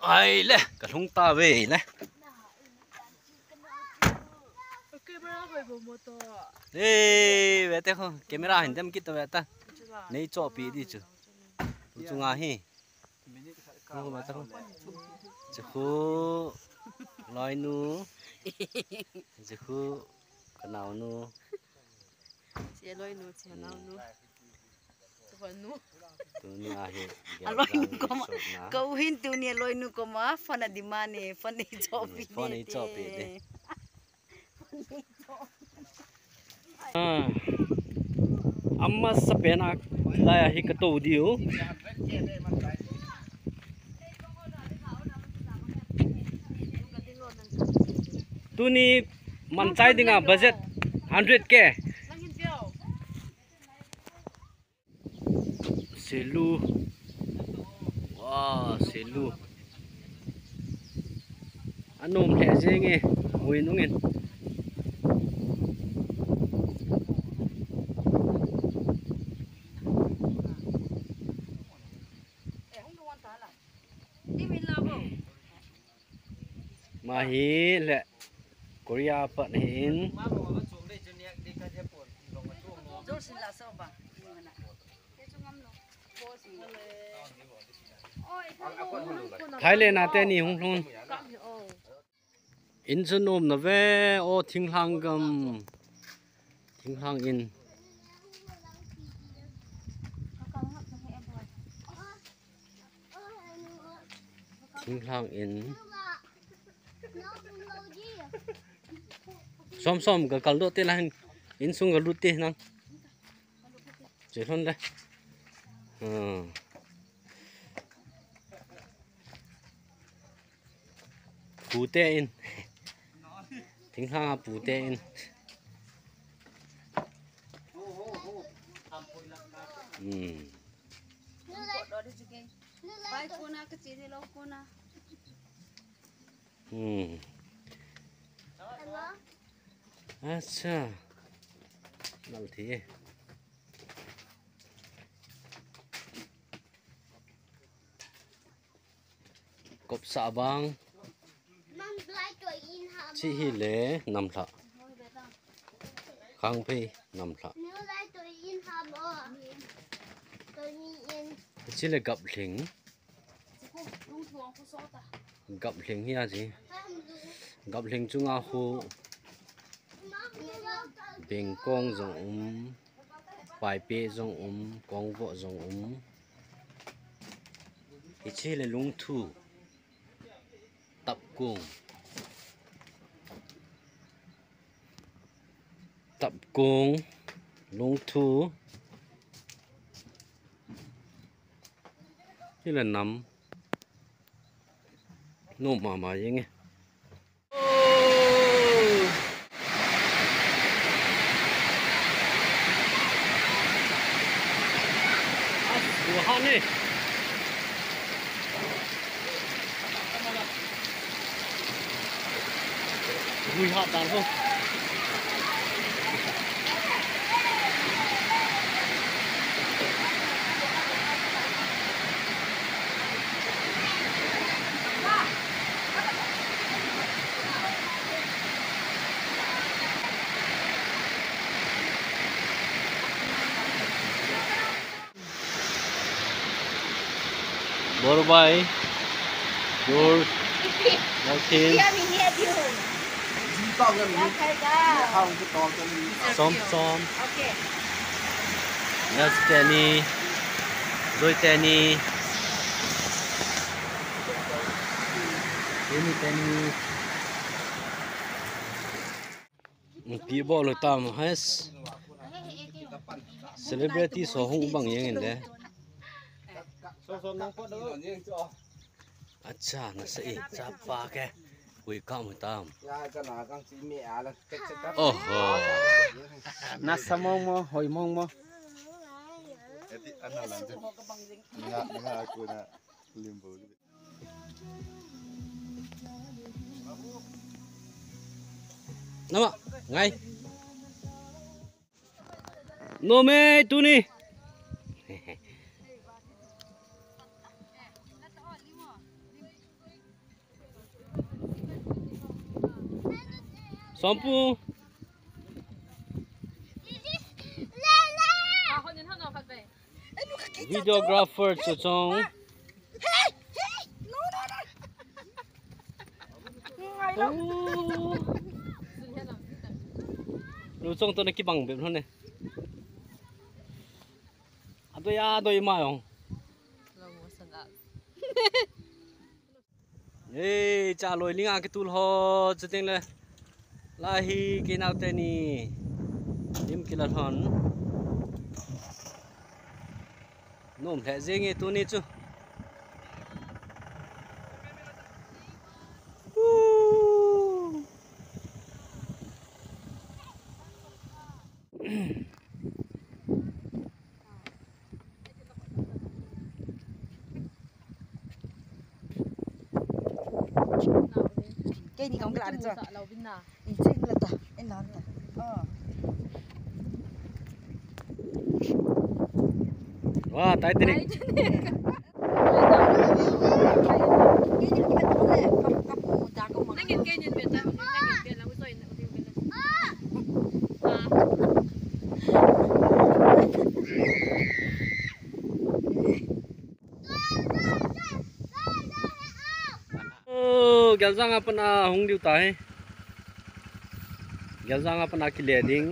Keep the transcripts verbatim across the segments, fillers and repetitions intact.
Ai le, ka lhung ta ve le. Camera hoi bo mo to. Eh, ve te ho, camera hin dem kit ve ta. Nei chopi di chu. Tu chu nga hi. Ho ve ta ho. Chu khu loinu. Chu khu ka naonu. Che loinu, che naonu. Tuni ahi. Aloinu koma. Ka u hin tuni aloinu koma phone a demand e, phone nei chopi. Phone nei chopi de. Ah. Amasa pena lai ahi ka to diu. Tuni manchai dinga budget hundred K. Selu. Wow, selu. Anom lheh jeng e, ui nungin. Ama hi le Korea pat hin. Thailand a teni hung lhung. In chu nom na ve, o thinglhang gam. Thinglhang in. Thinglhang in. Som som ka kal doh te la hin. Insung ka lut te nang. Che lhon le. Hmm. Pute in. Thinglhang a pute in. Hmm. Hmm. Acha. Nal thi. Kopsa bang. Chi hi le namlha. Khangphei namlha. Chi le gaplhing. Gaplhing hi aji. Gaplhing chunga khu. Bengkong jong um. Paipe jong um, kongvo jong um. Hichi le lungthu. Tapkung. Tapkung. Lungthu. Hile nam. Nom mama jeng e. Borubai, George, Martin, Som Som, Nas Teni, Joy Teni, Amy Teni. Pi bol tam has. Celebrity so hung bang yang in de. Acha, nasa e, chapa ke. Hui kam tam. Oho. Nasa mong mo, hoi mong mo. Nga, nga aku na limbo. Nama, ngai. Nome tuni. Sompu. Videographer Chuchong. Oh. Chuchong toh na kibang bep lhon e. Adoi, adoi ma jong. Ei, cha loi ling a kitul ho, chuteng le. Lai hi kei nao teni. Lim kila lhon. Nom lheh jeng e tuni chu. Woo. Keini kong kala chu. Ni ching la ta, en la ta. Oh. Wah, Titanic. Nangin keini beta, nangin beta, nangin beta. Oh, Geljang a pat a hung diu tai. Geljang a pat a kile ding.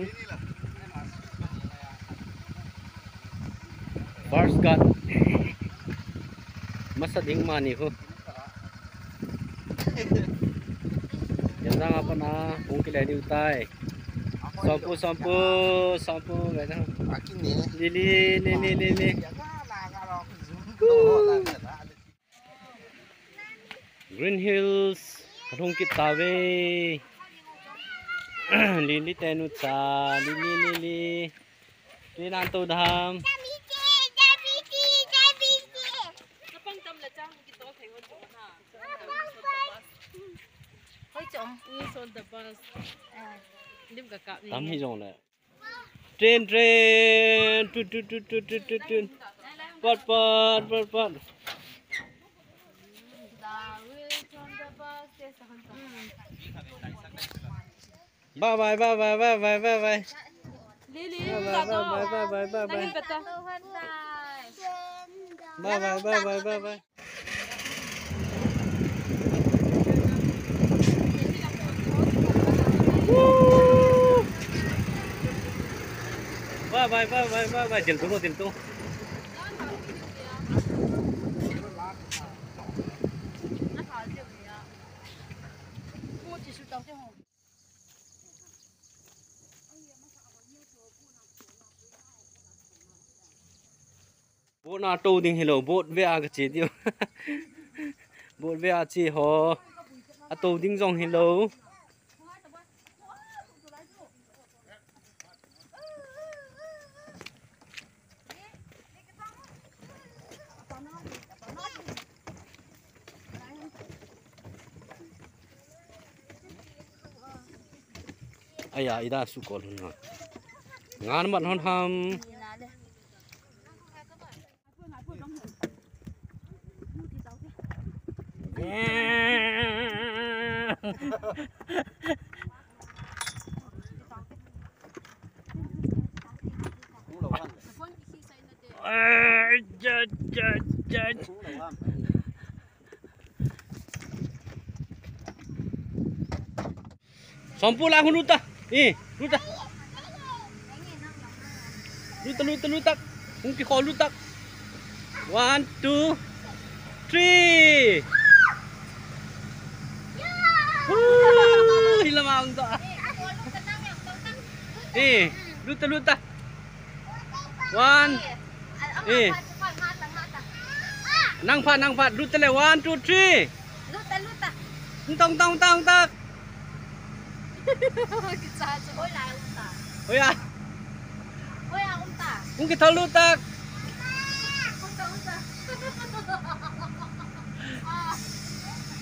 First guard. Masa ding mani ho. Geljang a pat a hung kile diu tai. Sompu, sompu, sompu, gaita. Akin ni. Lili, lili, lili. Green Hills, kalhung kit tave. Lili tenu cha, lili, lili. Tui nan to dam. Hoi chong. Ui, sold the bus. Lim ka kap ni. Tam hi jong le. Train, train. Tut, tut, tut. Pat, pat, pat, pat. Bye bye, bye bye, bye bye, bye bye. Lili, bye bye, bye bye, bye bye, bye bye. Nangin beta. Bye bye, bye bye, bye bye. Woo! Bye bye, bye bye, bye bye. Dil tu, dil tu. Boat na tou ding hilou, boat ve a kache diu. Boat ve a che ho. Atou ding jong hilou. Aya, ida su kol hun ha. Ngan mat hon ham. Sompu la hung lut ta. Eh, lut ta. Lut ta, lut ta, lut ta. Hung kikho lut ta. One, two, three. Woo, hilama hung ta. Eh, lut ta, lut ta. One. Eh. Nang phat, nang phat. Lut ta le. One, two, three. Lut ta, lut ta. Tong, tong, tong, tong. Kicha chu. Hoi lai um ta. Hoi a. Hoi a um ta. Hung kithol lut ta. Um ta, um ta. Ah.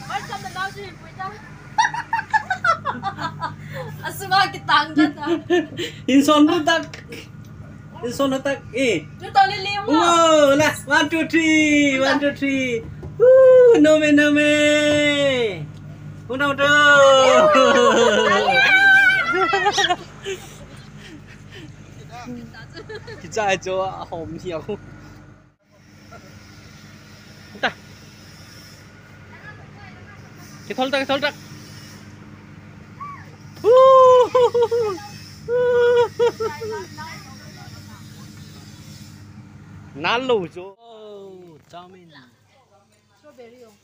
Hoi cham na nau chu hin pui ta. Asunga kitang ta ta. Hin son lut ta. Hin son lut ta. Eh. Lut ta lili mo. Wow, la. One, two, three. One, two, three. Woo, no me, no me. Hung dong to. Ta jo hom hiau. Ta. Kithol tak, kithol tak. Nalo jo. Oh, chowmein. Strawberry oh.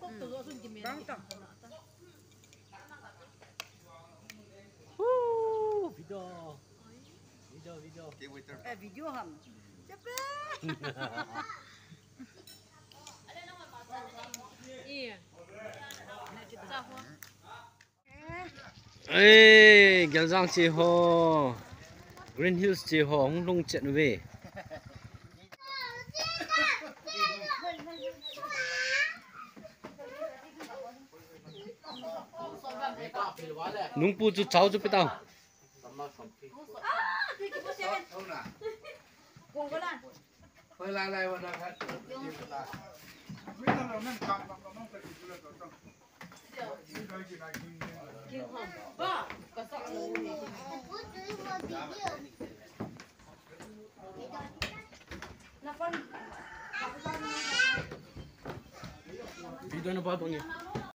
Kok to zo sun ki men. Bang ta. Woo, video. Video, video. Eh, video ham. Cepat. Iya. Eh, Geljang che ho, Green Hills che ho, hung lhung chet uve. Nungpu chu chao chu pe tao. Video na ba bang ya?